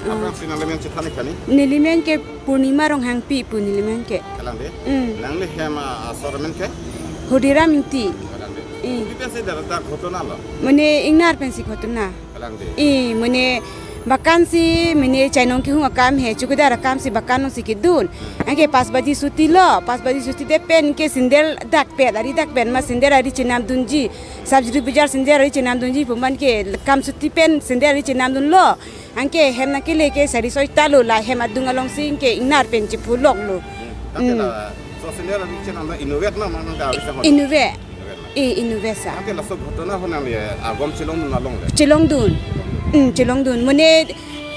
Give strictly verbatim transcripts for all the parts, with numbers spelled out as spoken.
Aphrangsi nangli men chethan ik tha ni? Neli men ke Purnima Ronghangpi pu neli men ke. Kalang de? Hmm. Nangli hem a, asor men ke? Hudiram Ingti. Kalang de? Hmm. Kopi pensi dak dak ghotona lo? Mane ingnar pensi ghotona. Kalang de? Eh, mane bakan si, mane chainong kehung akam he, chowkidar akam si bakan along si kedun. Hmm. Anke pas baji chutti lo, pas baji chutti det pen ke sandal dak pet, ari dak pen ma sandal ari chenam dunji. Sabjari bajar sandal ari chenam dunji pu man ke kam chutti pen sandal ari chenam dunlo. Anke hem nangkele ke sari soi ta lo, la hem adung along si anke ingnar pen chephu lok lo. Hmm. Tangte Hmm. laso sandal ari chenam lo inutvet ma, ma nang dari sang hot? Inutvet. Inutvet ma. Eh, inutvet sa. Tangte laso ghotona ho nangli agom chelongdun ma longle? Chelongdun. Hmm, chelongdun. Mane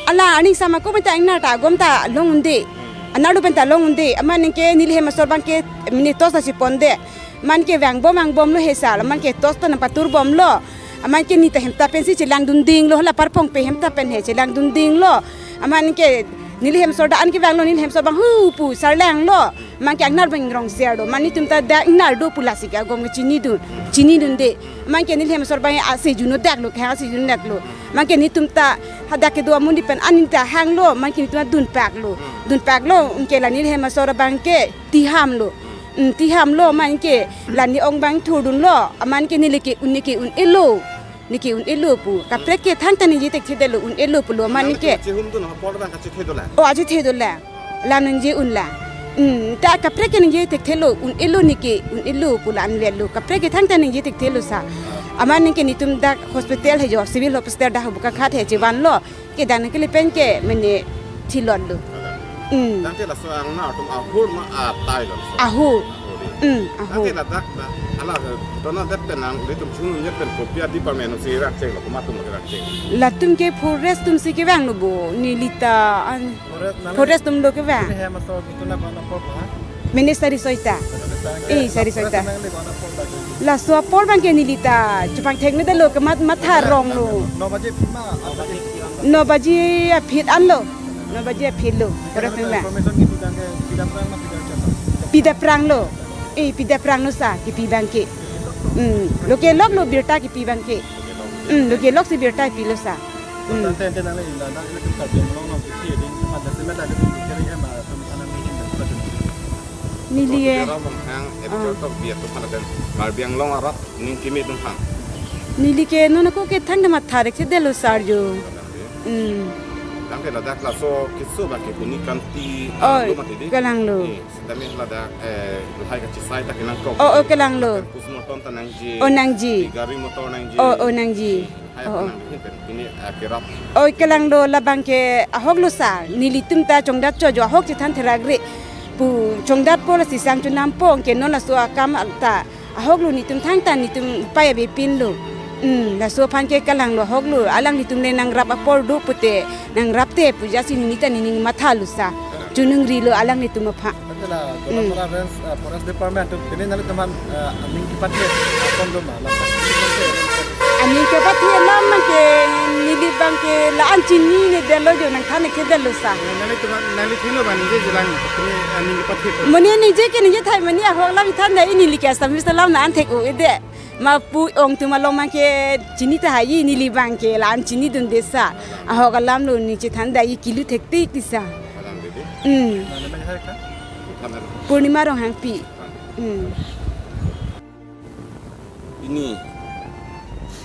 ala aning sama ko pen ta ingnar ta agom ta long un-e. Hmm. Ingnar do pen ta long un-e. Amat anke neli hem asor abang ke mane torch ta si ponde. Amat ke vangbom vangbom lo he sar, amat ke torch ta nangpatur bom lo. Amat ke neli ta hem ta pensi chelangdun ding lo, hala parpong pe hem ta pen he chelangdun ding lo. Amat ke neli hem asor dak an kevang lo, neli hem asor abang hu pu sarlang lo. Amat ke ingnar abang rong ser do. Amat netum ta dak ingnar do pu lasi ke agom ke chinidun, chinidunde. Amat ke neli hem asor abang ase juno dak lo, kehang ase juno dak lo. Amat ke netum ta hadak kedo amonit pen an neli ta hang lo, amat ke netum ta dunpak lo. Dunpak lo, anke la neli hem asor abang ke tiham lo. Hmm, tiham lo, amat ke la ne ong abang thurdun lo, amat ke neli ke un, ne ke un-e lo. Ne ke un-e lo pu. Kaprek ke thangta ningje thekthe det lo, un-e lo pulo, amat Nangli ke. Chehumdun apor abang kachethe dolang? Oh, achethe dolang. La ningje un la. Hmm, ta kaprek ke ningje thekthe lo, un-e lo ne ke, un-e lo pu la anvet lo. Kaprek ke thangta ningje thekthe lo sa. Amat anke netum dak hospital he jo, civil hospital dak Bokajan he chevan lo. Kedang nangkele pen ke mane thilot lo. Hmm. Tangte laso ingnar atum ahur ma atai lo? Ahur. Ahur de. Hmm, ahur. Tangte ladak da, ala, eh, ghotona det pen nanglitum chungnung det pen kopi a-department si rangcheng lo, komat atum lo rangcheng? Latum ke forest atum si kevang lo bo, neli ta an Forest nang forest atum lo kevang. Neli hem asor ghotona ko-an apor ba? Mane sari soi ta. Sari soi ta. Eh, sari soi ta. Forest nangli ko-an apor ba? Laso apor abang ke neli ta chepangthek me det lo, kemat matha rong lo. No baji aphi ma, no baji aphi. No baji aphi an lo. No baji aphi lo. Forest nang. Information kipu abang ke pida aphrang ma pida chapa? Pida aphrang lo. Eh, pida aphrang lo sa, kipi abang ke. Hmm, lo kelok lo birta kipi abang ke. Hmm, lo kelok si birta kipi lo sa. Hmm. Tangte ante nangli la nangli Karbi Anglong along kipi ding, ada sima ada kipi kiri ya ma, tum anak ni hin tum. Neli eh. Ram bang hang, Ah. editor tok biar tum anak dan Karbi Anglong arat ning kimi tum hang. Neli ke non ako ke thangta matha thekthe det lo sar jo. Hmm. Tangte ladak laso keso ba ke puni kanti, ah, Oh, lo mati di. Kalang lo. Eh, sitame ladak, eh, lahai kachesai ta kenangkok. Oh, oh, kalang lo. Postmortem ta nangji. Oh, nangji. Gari motor nangji. Oh, oh, nangji. Hai Oh, oh. nang hin pen pini, eh, kerap. Oh, kalang lo, labang ke ahok lo sa, nelitum ta chongdat cho jo ahok chethan therak re. Pu chongdat po lasi sang chonam po, anke non laso akam ta ahok lo, netum thangta netum paya bepin lo. Hmm, laso aphan ke kalang lo, ahok lo, alanglitum le nangrap apor do pute, nangrap te pu jasi neli ta nening matha lo sa. Choningri lo alanglitum aphan. Ante la Hmm. Gollapara Range, eh, Forest Department atum pini nanglitum aphan, eh, aning kepathe, eh, atum do ma, la. Aning kepathe alam abang ke neli abang ke la-an chinine det lo jo, nangthan thekthe det lo sa. Eh, nanglitum, nangli thilo ma ningje jilang, pini, eh, aning kepathe. Mane ningje ke ningje thai mane ahok alam than dai, neli ke Assamese alam la-an thek-o-e det. Ma pu ong atum along abang ke chini tahai, neli abang ke la-an chinidunde sa. Ahok alam lo ne chethan dai, kilu thektik ti sa. Alang dede. Hmm. Nangli men hai ka? Than na. Purnima Ronghangpi. Hmm. Pini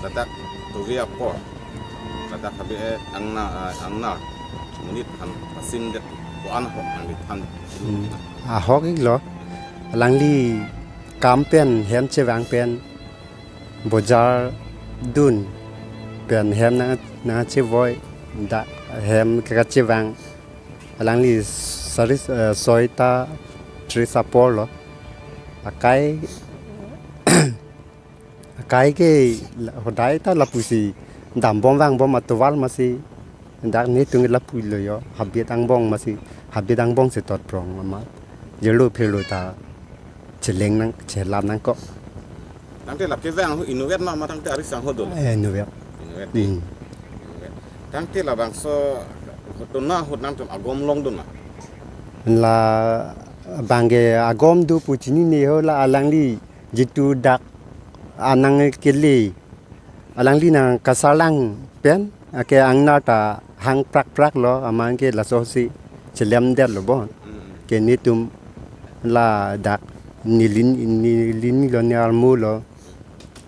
ladak tovi apor, ladak habe, eh, ingnar, eh, ingnar monit aphan pasim det ko-an ahok nangli than? Hmm. Ahok ik lo, alangli kam pen hem chevang pen bojar dun pen hem nang, nangchevoi, dak hem ke kachevang. Alangli sari, eh, soi ta tris apor lo. Akai, akai ke la-, hodai ta lapusi dambom vangbom atovar masi. Dak netum lapu lo jo, habit angbong masi, habit angbong si tot prong amat. Jelo phelo ta cheleng nang, chelam nangkok. Tangte la kevang ho inutvet ma, ma tangte ari sang ho dolo? Eh, inutvet. Inutvet. Hmm. Inutvet. Tangte labangso ghotona ahut nangtum agom longdun ma? Labang ke agom do pu chinine ho, la alangli jitu dak anang kele. Alangli nangkasarlang pen, ake ingnar ta hang prak prak lo, amat ke laso si chelemdet lo bon. Ke netum ladak nelin, nelin lo, ne armu lo,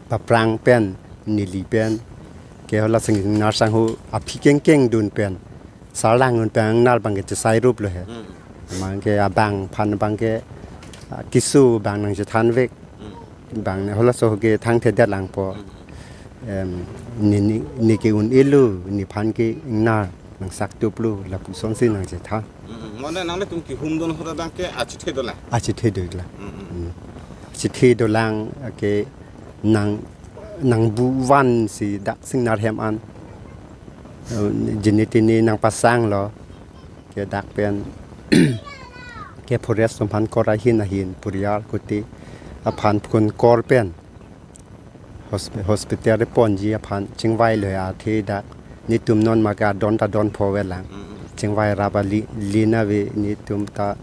paprang pen, neli pen, ke hala sing nar sangho aphi kengkeng dun pen, sarlang dun pen nar abang ke chesai rup lo he. Amat ke abang aphan abang ke, ah, keso abang nangchethanvek. Abang ne halaso ke thangthedet lang po. Em, ne, ne, ne ke un-elo, nephan ke ingnar nangsak tuplo, lapuson si nangchethan. Mane nanglitum kehumdun ahut abang ke achethe dolang. Achethe dolang. Achethe dolang ke nang, nangbuvan si dak sing nar hem an, eh, jene tene nangpasang lo. Ke dak pen ke forest atum aphan kor ahin ahin puriar kuti aphan phun kor pen hosp-, hospital ponji aphan chingvai lo he, athe dak netum non ma ke adon ta don pho ve lang. Chingvai rap ali lina ve netum ta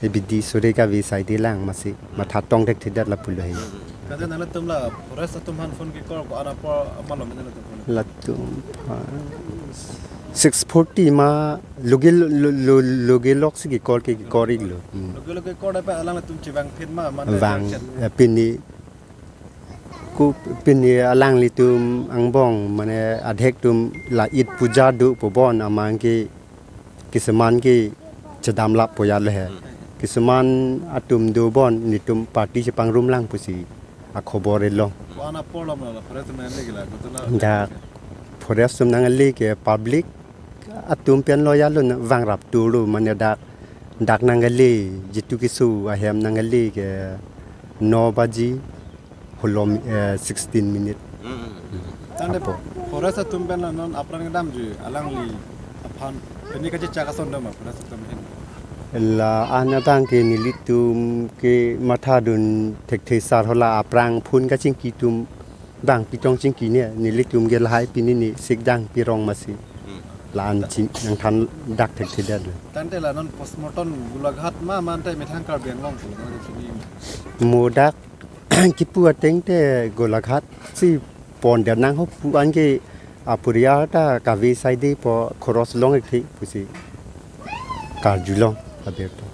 A B D suri ka ve sai di lang masi matha tong thekthedet lapu lo he. Kata nangtum la forest atum aphan phun kekor ko-an apor amalom nangtum phun? Latum, ah, six forty ma loge lo, lo, lo, loge lok si kekor ke kekor iklo. Loge loge kor dapat alanglitum chevang phin ma, mane vang, chet. Eh, pini ku pini alanglitum angbong mane adhek atum la Eid puja do pu bon amat ke kisuman ke chedam lap po ya le he. Kisuman atum do bon netum party chepangrum lang pusi akhobor elong. Ko-an apor lo ma la forest atum nangle ke la, ko to la. Dak forest atum nangle ke public atum pen lo ya lo na vang rap tu lo mane dak, dak nangle jitu keso ahem nangle ke no baji holom, eh, sixteen minute. Tangte apo. Forest atum pen la non apran kedamji alangli aphan pini kachechak ason dam forest atum hin? La-an abang ke nelitum ke mathadun thekthe sar hala aphrang phun kachingki atum abang pitong chingki ne, nelitum ke lahai pini ne sikdang pirong masi. La-an ching nangthan dak thekthedet lo. Tangte la non postmortem Golaghat ma mante methang Karbi Anglong pulo ma chini? Mo dak kipu ateng te Golaghat si pondet nang ho pu an ke apuriar ta kave sai de po khoros long ik thi pusi karjulong aber to.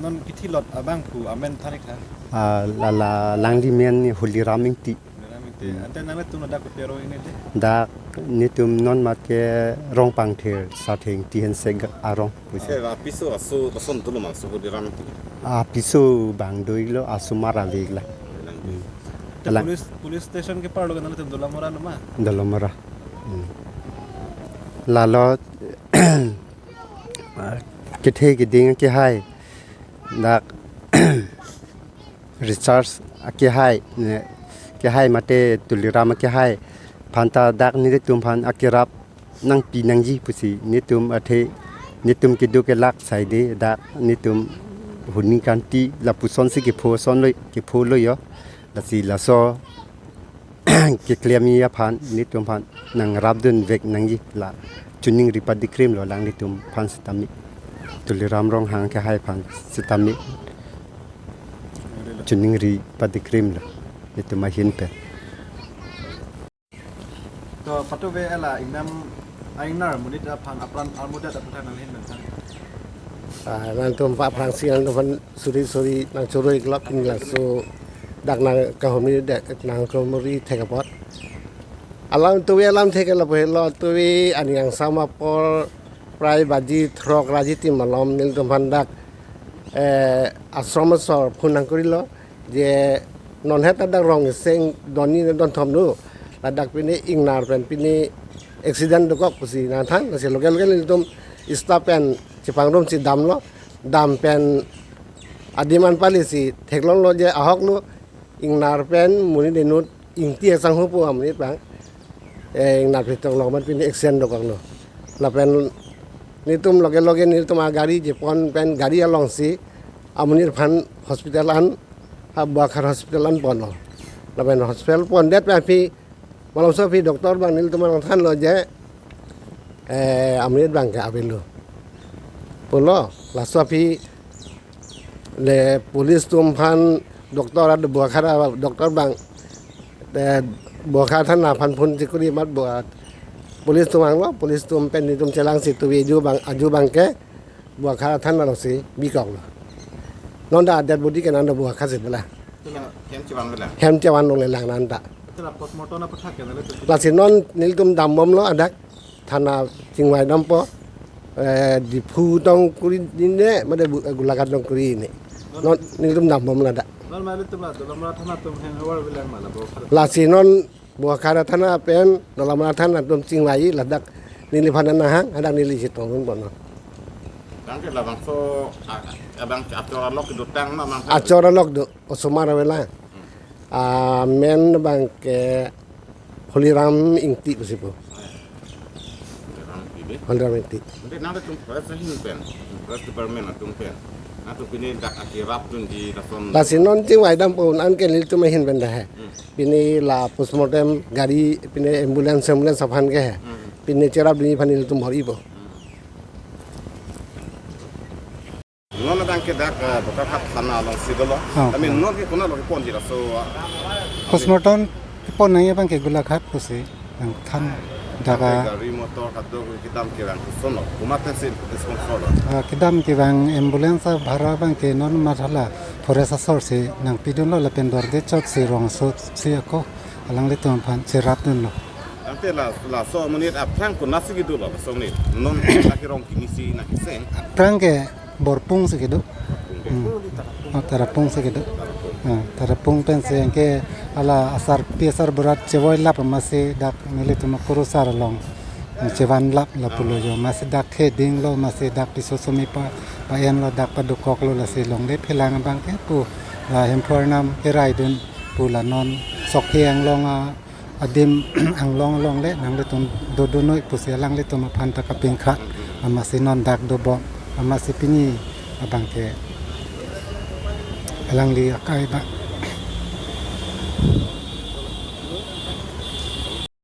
Non kithi lot abang pu amen than ik tha? Ah, la, la, alangli men Holiram Ingti. Holiram Ingti. Ante nangtum dak kopi arong ini de? Dak netum non mat ke Rongpangther, Sarthe Ingti hensek arong. Pusi. Eh, apiso aso, ason tulo ma aso Holiram Ingti? Apiso abang do iklo, asomar ave ik la. Te alang police, police station kepar lo ke nangtum Dolamara lo ma? Dolamara. Lalo, ah, kethe keding kehai. Dak Richard akehai, ne, kehai mate Tuliram akehai aphan ta dak netum aphan akerap nangpi nangji pusi netum athe netum keduk kelak sai de dak netum huni kanti lapuson si kepho son lo, kepho lo yo. Lasi laso keklem aphan netum aphan nangrapdun vek nangji la choningri padikrim lo alanglitum aphan sitame. Tuliram Ronghang kehai aphan sitame choningri padikrim lo netum ahin pen. To patu ve ela ingnam a-ingnar monit aphan apran armudat aphan nanghin nangthan. Ah, nangtum pa aphrangsi nangtum aphan suri suri nangchoro ik lok pini laso dak nangkahumri de nangkahumri thek apot. Alam tuve alam thek lapu helo tuve ani angsam apor prai baji throk ra jitim malom nelitum aphan dak, eh, ashram asor phun nangkuri lo je non het dak rong iseng doni ne don thom nu ladak pini ingnar pen pini accident dokok pusi nangthan nasi local local nelitum staff pen chepangrum si damlo. Dam pen adim an pali si theklong lo je ahok lo ingnar pen monit inut Ingti asangho pu amonit abang, eh, ingnar pen tong lo amat pini accident dokok lo. Lapen netum loge loge netum agari je pon pen gari along si amonit aphan hospital an ha Bokajan hospital an pon lo. Lapen hospital pondet pen aphi malomso aphi doctor abang nelitum nangthan lo je, eh, amonit abang ke avelo pulo. Laso aphi le police atum aphan doctor ad Bokajan doctor abang, eh, Bokajan thana aphan phun chekuri amat Bokajan Police atum vanglo, police atum pen nelitum chelangsi tuvi aju abang, aju abangke Bokajan thana alongsi bikoklo. Non ta dead body ke nang do Bokajan si bola. Hala hem chevan longle lang. Hem chevan longle lang nang ta. Hala postmortem apathak ke nang le tu. Lasi non nelitum dambomlo hadak thana chingvai dampo. Eh, Diphu tong kuri ne, mate bu-, Golaghat tong kuri ne. Non nelitum dambomlo hadak. Non mali tum la Dolamara thana atum hang havar bilang mala Bokajan. Lasi non Bokajan thana pen Dolamara thana atum chingvai ladak neliphan nahang, hadak neli chetongdun bono. Tangke labangso a-, abang achor alok do tang ma mang. Achor alok do, osomar avela. Amen abangke Holiram Ingti pusi pu. Holiram Ingti. Holiram Ingti. Ante nangtum forest ahin pen, forest department atum pen, nangtum pini dak akerap dunji lason. Lasi non chingvai dampo, anke nelitum ahin pen dah he. Hmm. Pini la postmortem gari, pini ambulance, ambulance aphan ke he. Hmm. Pini cherap dunji aphan nelitum bor-ipo. Hmm. Non abangke dak, eh, Bokajan thana alongsi dolo. Oh. Kami non ke konat along ponji laso, ah, postmortem pon nangji abangke Golaghat pusi nangthan dak. Ante gari motor kadokave kedam kevang koson lo. Komat pensi respond korlo. Ah, kedam kevang ambulance abhara abangke non matha la forest asor si nangpidunlo lapen dorde chot si rong asor si ako alanglitum aphan cherapdunlo. Ante la, laso amonit aphrang konatsi kedo lo, laso amonit? Non la kerong kimi si nangkeseng. Aphrang ke Borpung si kedo. Hmm. Oh, Tarapung si kedo. Ah, Tarapung pensi anke hala asarpi asarbura chevoilap amatsi dak nelitum akurusar along chevanlap lapulo jo. Amatsi dak thedinglo, amatsi dak piso somi pa, pa-enlo, dak padokoklo, lasi longle phelang abangke pu la Hemphu Arnam keraidun pu la non Sokhe Anglong a adim Anglong along le nanglitum dodun noi pusi alanglitum aphan ta kapingkha, amatsi non dak dobom, amatsi pini abangke alangli akai ba.